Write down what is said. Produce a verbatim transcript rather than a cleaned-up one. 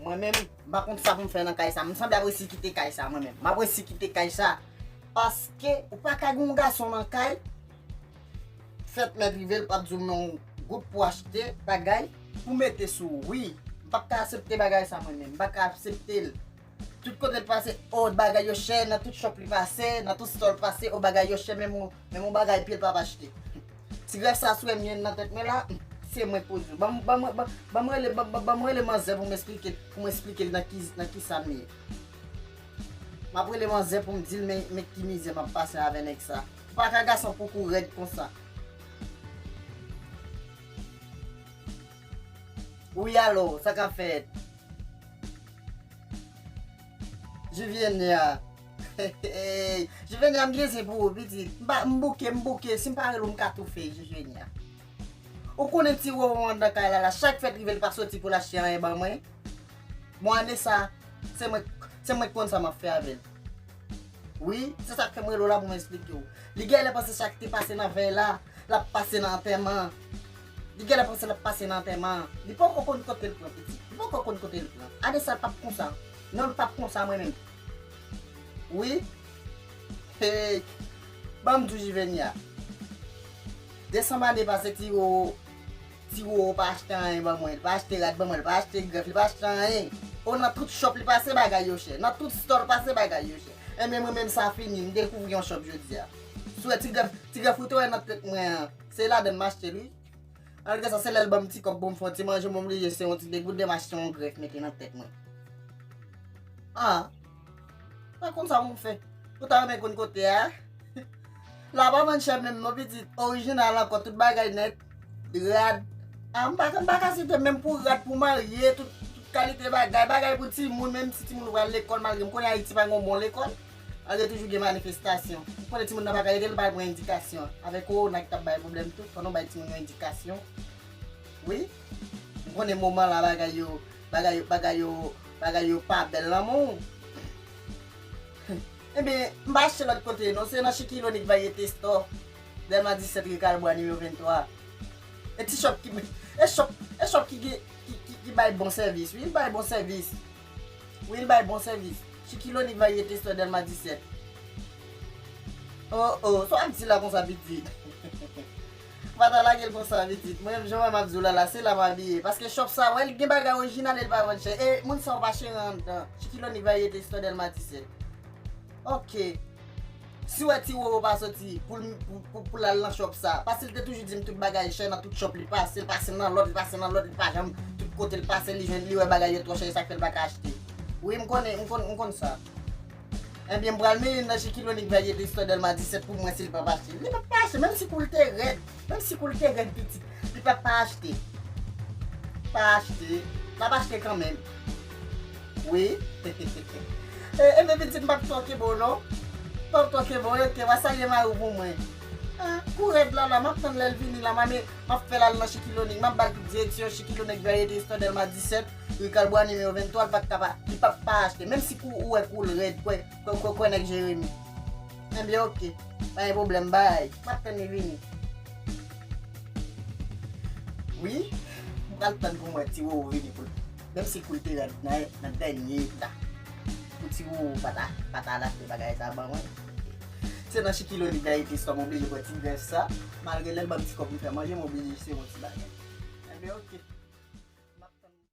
Mwen menm, m pa konn sa pou m fè nan kay sa. M sanble ap resi kite kay sa, mwen menm. M ap resi kite kay sa. Paske ou pa ka gen yon gason nan kay, fèt mèt rive, l p ap di w men yon goud pou achte bagay, pou mete sou ou. Wi, m p ap ka aksepte bagay sa, mwen menm. M pa ka aksepte l. Tout kote l pase, o, bagay yo chè, nan tout shop li pase, nan tout store l pase, o, bagay yo chè, menm yon, menm yon bagay pye l p ap achte. Ti grèf sa sou M N nan tèt mwen la, se mwen k pou di w. Ban m, ban mwen, ban, ban mwen rele, ban, ban, ban mwen rele manzè pou m esplike, pou m esplike l nan ki, nan ki sa m ye. M ap rele manzè pou m di l, men, men ki mizè m ap pase avè nèg sa. Ou pa ka gason pou kou rèd konsa. Wi, alo, sa k ap fèt? Juvenia. Juvenia, m gen zen pou ou, pitit. M pa, m bouke, m bouke. Si m pa rele w, m ka toufe, Juvenia. Ou konnen ti Roro anndan kay la, la, chak fèt rive, l pa soti pou l achte anyen ban mwen. Bon, ane sa, se mwen, se mwen k konn sa m ap fè avè l. Wi, se sa k fè m rele w la pou m esplike w. Li genlè panse sa k te pase nan vèy la, l ap pase nan antèman an. Li genlè panse l ap pase nan antèman an. Li poko konn kote l pran, pitit. Li poko konn kote l pran. Ane sa, l p ap konsa. Non, l p ap konsa, mwen menm. Wi. Hey. Ban m di w, Juvenia. Desanm ane pase, ti Roro, ti Roro pa achte anyen ban mwen. Li pa achte rad ban mwen. Li pa achte grèf. Li pa achte anyen. O, nan tout shop li pase, bagay yo chè. Nan tout store l pase, bagay yo chè. Enben, mwen menm, sa fini. M dekouvri yon shop jodi a. Si w wè ti grèf, ti grèf ou te wè nan tèt mwen an, se ladan l m achte l, wi. Malgre sa, se lè l ban m ti kòb pou m fè yon ti manje, m oblije se yon ti degouden m achte yon grèf mete nan tèt mwen. Ah, pa konn sa pou m fè. Ou ta renmen konn kote a? La pa vann chè menm non, pitit. Orijinal ankò, tout bagay nèt. Rad. Ah, m pa, m pa ka site menm pou rad, pou marye, tout, tout kalite bagay. Bagay pou timoun, menm si timoun ou pral lekòl, malgre m konnen Ayiti pa gen yon bon lekòl. Malgre toujou gen manifestasyon. Ou konnen timoun nan pa ka rete, li pa pran edikasyon. Avèk kowona ki t ap bay pwoblèm tou, fò nou bay timoun yo edikasyon. Wi. M konnen moman la bagay yo, bagay yo, bagay yo, bagay yo pa bèl nan men w. Ebyen, m pa achte lòt kote non, se nan Chiquilonik Variété Store, Dèlma disèt, ri Kalbwa, nimewo venntwa. E ti shop ki, e shop, e shop ki gen, ki, ki, ki bay bon sèvis, wi, li bay bon sèvis. Wi, li bay bon sèvis. Chiquilonik Variété Store, Dèlma disèt. Oh, oh, sa w ap di la konsa, pitit? Ou pa ta lage l konsa, pitit. Mwen menm, jan mwen m ap di w la, la, se la m abiye. Paske shop sa, wè, li gen bagay orijinal e li pa vann chè. E moun sa yo pa cheran anndan. Chiquilonik Variété Store, Dèlma disèt. Ok. Si w wè ti Roro pa soti pou l, pou, pou, pou l al nan shop sa, paske l te toujou di m tout bagay chè, nan tout shop li pase, l pase nan lòt, li pase nan lòt, li pa janm, tout kote l pase, li jwenn, li wè bagay yo twò chè, e sa k fè l pa ka achte. Wi, m konnen, m konn, m konn sa. Ebyen, m pral mennen l nan Chiquilonik Variété Store, Dèlma disèt pou m wè si l p ap achte. Li p ap achte, menm si kou l te rèd, menm si kou l te rèd, pitit, li p ap pa achte. Pa achte, l ap achte kanmenm. Wi. E, e, men pitit, m p ap twò kenbe w non. M p ap twò kenbe w, ok, w a salye mari w pou mwen. Ah, kou rèd la, la, m ap tann lè l vini la, m a, m ap fè l al nan Chiquilonik, m ap ba l tout direksyon, Chiquilonik Variété Store, Dèlma disèt, ri Kalbwa, nimewo venntwa, l p ap ka pa, li p ap pa achte. Menm si kou, ou wè kou l rèd, kwè, kwè, kwè, kwè nèg Jeremi. Ebyen, ok. Pa gen pwoblèm, bay. M ap tann li vini. Wi, m pral tann pou m wè ti Roro vini pou l. Menm si kou l te rèd nan, nan dènye eta. Pou ti Roro pa ta, pa ta al achte bagay sa ban mwen. Se nan Chiquilonik Variété Store m oblije pran ti grèf sa. Malgre lè l ban m ti kòb pou m fè manje, m oblije se yon ti bagay. Ebyen, ok.